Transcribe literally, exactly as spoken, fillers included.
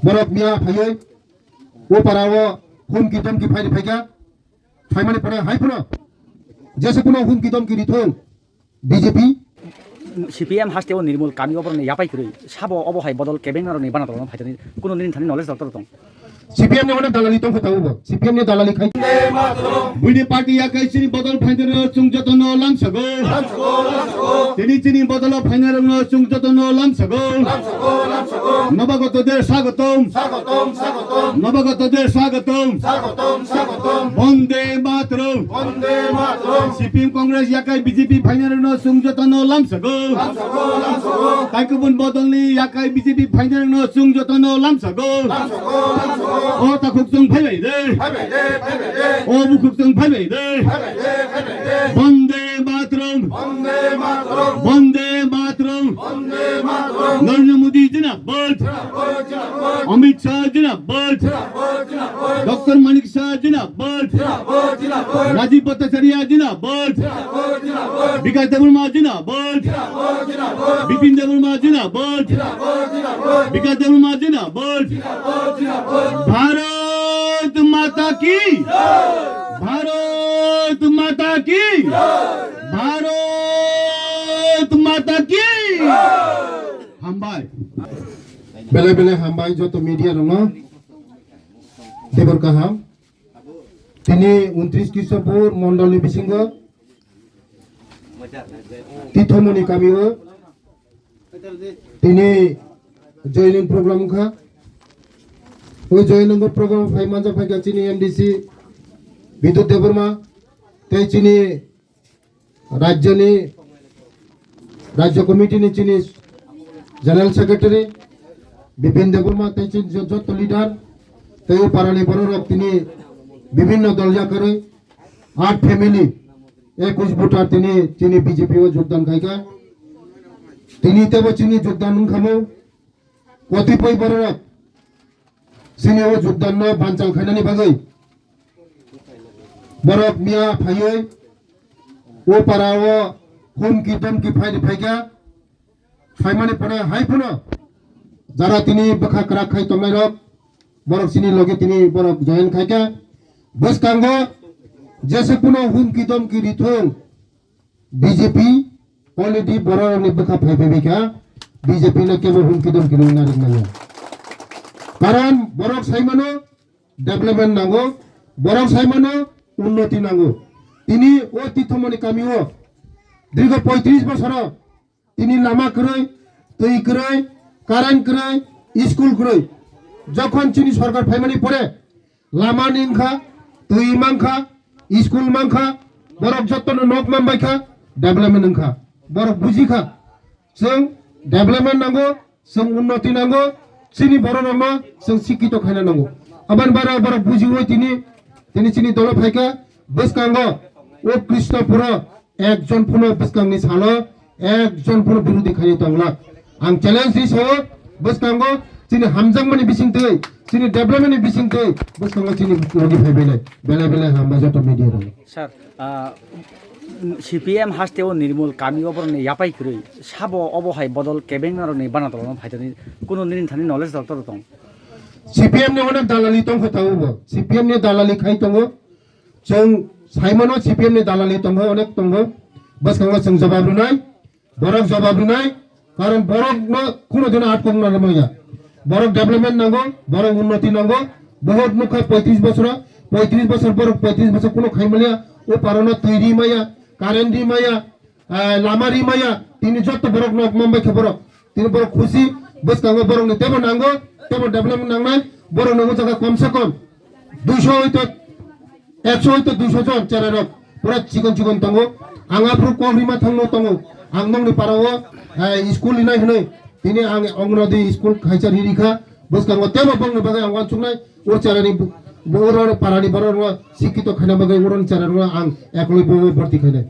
Borok miya phaiwi o para o humki domki phaini phaikha. Phaimani pore hai phano jese kuno humki domki rithung B J P. C P M haste o Nirmol kami oboroni yapai kwrwi sabo obo hai bodol kebengna rokni bana tolno phaitani kuno nini thani knowledge doctor tong. C P M ni onek dalali tong kha tabuk bo. C P M ni dalali khai. Buini party yakai chini bodol phainani rok chwng jotono lamsago. Tini chini bodolo phainani rokno chwng jotono lamsago. Nobagoto de swagotom. Nobagoto de swagotom. Bonde Mataram. C P M Congress yakai B J P phainani rokno chwng jotono lamsago. Taikubun bodolni yakai B J P phainani rokno chwng jotono lamsago. O takhuk chwng phaibai de. O bukhuk chwng phaibai de. Bonde Mataram. Bonde Mataram. Narendra Modi Jindabad. Amit Shah Jindabad. Doctor Manik Shah Jindabad. Rajiv Bhattacharya Jindabad. Bikas Debbarma Jindabad. Bipin Debbarma Jindabad. Bikas Debbarma Jindabad. Bharat Mata Ki. Bharat Mata Ki. Bharat Mata Ki. Hambai. Belai belai hambai joto media rokno. Debor kaham. Tini untris Krishnapur mondolni bisingo Tithomoni kamio tini joining program wngkha. O joining program phai manjak phaikha chini M D C Bidut Debbarma tei chini rajyoni, rajya committee ni chini general secretary Bipin Debbarma tei chini jo-, joto leader tei o parani bororok tini bibinno dol yakarwi aat family, ekush voter tini chini B J P o jogdan khaikha. Tini tebo chini jogdan wngkha mo kotipoi bororok chini o jogdan no banchal khainani bagwi borok miya phaiwi o para o humki domki phaini phaikha. Phaimani pore hai phano jara tini bwkha kwrak khai tongnai rok borok chini logi tini borok join khaikha. Bwskango jese kuno humki domki rithung B J P already borok rokni bwkha phai phai kha B J P no kebo humki domki rwna rwkmaya. Karon borok saimano development nango, borok saimano unnoti nango. Tini o Tithomoni kamio dirgo poitris bosoro tini lama kwrwi, twi kwrwi, current kwrwi, school kwrwi. Jokhon chini sorkar phaimani pore lama ni wngkha, twi mankha, school mankha, borok jotono nok manbaikha, development wngkha. Borok bujikha, chwng development nango, chwng unnoti nango, chini bororokno chwng sikito khaina nango. Aboni bara borok bujiwi tini, tini chini dolo phaikha, bwskango o Krishnapuro ekjon phano bwskangni salo ekjon phano birodhi khaini tongla. Ang challenge ri sao, bwskango chini hamjakmani bisingtwi, chini development ni bisingtwi bwskango chini logi phaibainai belai belai hambai joto media rok. Sir, ah, C P M haste o Nirmol kami oboroni yapai kwrwi sabo obo hai bodol kebengna rokni bana tolno phaitani kuno nini thani knowledge doctor tong. C P M ni onek dalali tongkha tabuk bo. C P M ni dalali khai tongo. Chwng saimano C P M ni dalali tongo, onek tongo. Bwskango chwng jawab rwnai. Borok jawab rwnai, karon borokno kuno dino atkok nana manya. Borok development nango, borok unnoti nango. Bohot nukha poitris bosoro, poitris bosor borok poitris bosor kuno khai manya. O parano twi ri maya, current ri maya, eh, lama ri maya. Tini joto borok nok mambai khe borok. Tini borok khusi, bwskango borokni tebo nango, tebo development nangnai. Borok nango jaga kom se kom duiso hoito ekso hoito duiso jon cherai rok pura chikon chikon tongo. Ang aphuru kok rima thangno tongo. Ang nokni para o, eh, school rinai hwnwi tini ang Anganwadi school khaisa ri rikha. Bwskango tebo bongni bagwi ang uansuknai. O cherai ni bo, bo oro parani borok rok sikito khaina bagwi oro cherai rok ang ekoloi bo borti khainai.